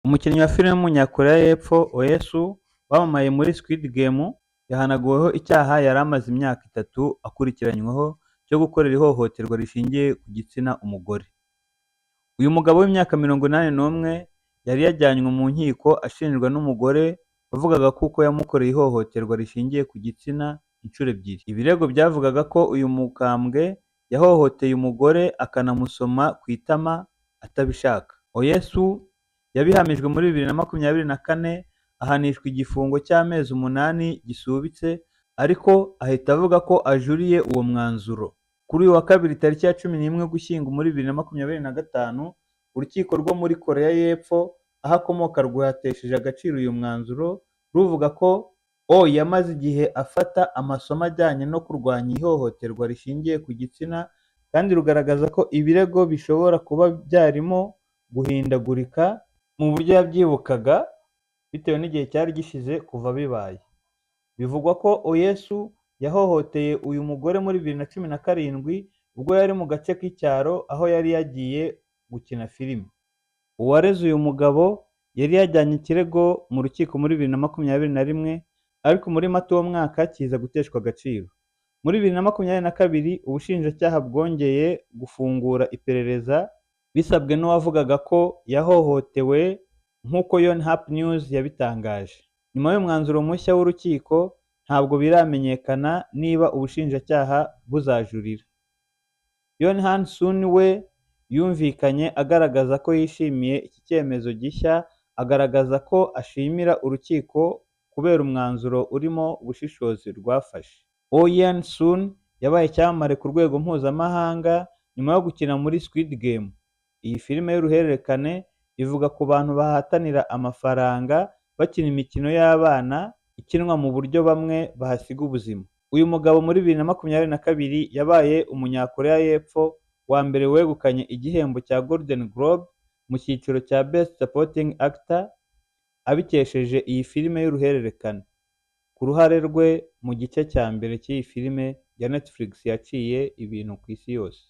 Umukinnyi wa filime w'Umunyakoreya y'Epfo Oh Ye-soo wamamaye muri Squid Game yahanaguweho icyaha yari amaze imyaka 3 akurikiranyweho cyo gukorera ihohoterwa rishingiye ku gitsina umugore. Uyu mugabo w'imyaka 81 yari yajyanywe mu nkiko ashinjwa n'umugore wavugaga ko yamukoreye ihohoterwa rishingiye ku gitsina inshuro ebyiri. Ibirego byavugaga ko uyu mukambwe yahohoteye umugore akanamusoma ku itama atabishaka. Oh Ye-soo yabihamijwe muri 2024 ahanishwa igifungo cy'amezi 8 gisubitse, ariko ahita avuga ko ajuriye uwo mwanzuro. Kuri uyu wa kabiri tariki ya 11 Ugushyingo muri 2025, urukiko rwo muri Koreya y'Epfo aho akomoka rwatesheje agaciro uyu mwanzuro, ruvuga ko Oh yamaze igihe afata amasomo ajyanye no kurwanya ihohoterwa rishingiye ku gitsina, kandi rugaragaza ko ibirego bishobora kuba byarimo guhindagurika mu buryo yabyibukaga bitewe n'igihe cyari gishize kuva bibaye. Bivugwa ko Oh Ye-soo yahohoteye uyu mugore muri 2017 ubwo yari mu gace k'icyaro aho yari yagiye gukina filime. Uwareze uyu mugabo yari yajyanye ikirego mu rukiko muri 2021, ariko muri Mata uwo mwaka kiza guteshwa agaciro. Muri 2022 ubushinjacyaha bwongeye gufungura iperereza bisabwe n'uwavugaga ko yahohotewe nk'uko Yonhap News yabitangaje. Nyuma y'umwanzuro mushya w'urukiko ntabwo biramenyekana niba ubushinjacyaha buzajurira. Yoon Han-sun we yumvikanye agaragaza ko yishimiye iki cyemezo gishya, agaragaza ko ashimira urukiko kubera umwanzuro urimo ubushishozi rwafashe. Oh Ye-soo yabaye icyamamare ku rwego mpuzamahanga nyuma yo gukina muri Squid Game. Iyi filime y'uruhererekane ivuga ku bantu bahatanira amafaranga bakina imikino y'abana ikinwa mu buryo bamwe bahasiga ubuzima. Uyu mugabo muri 2022 yabaye Umunyakoreya y'Epfo wa mbere wegukanye igihembo cya Golden Globe mu cyiciro cya Best Supporting Actor abikesheje iyi filime y'uruhererekane. Ku ruhare rwe mu gice cya mbere cy'iyi filime ya Netflix yaciye ibintu ku isi yose.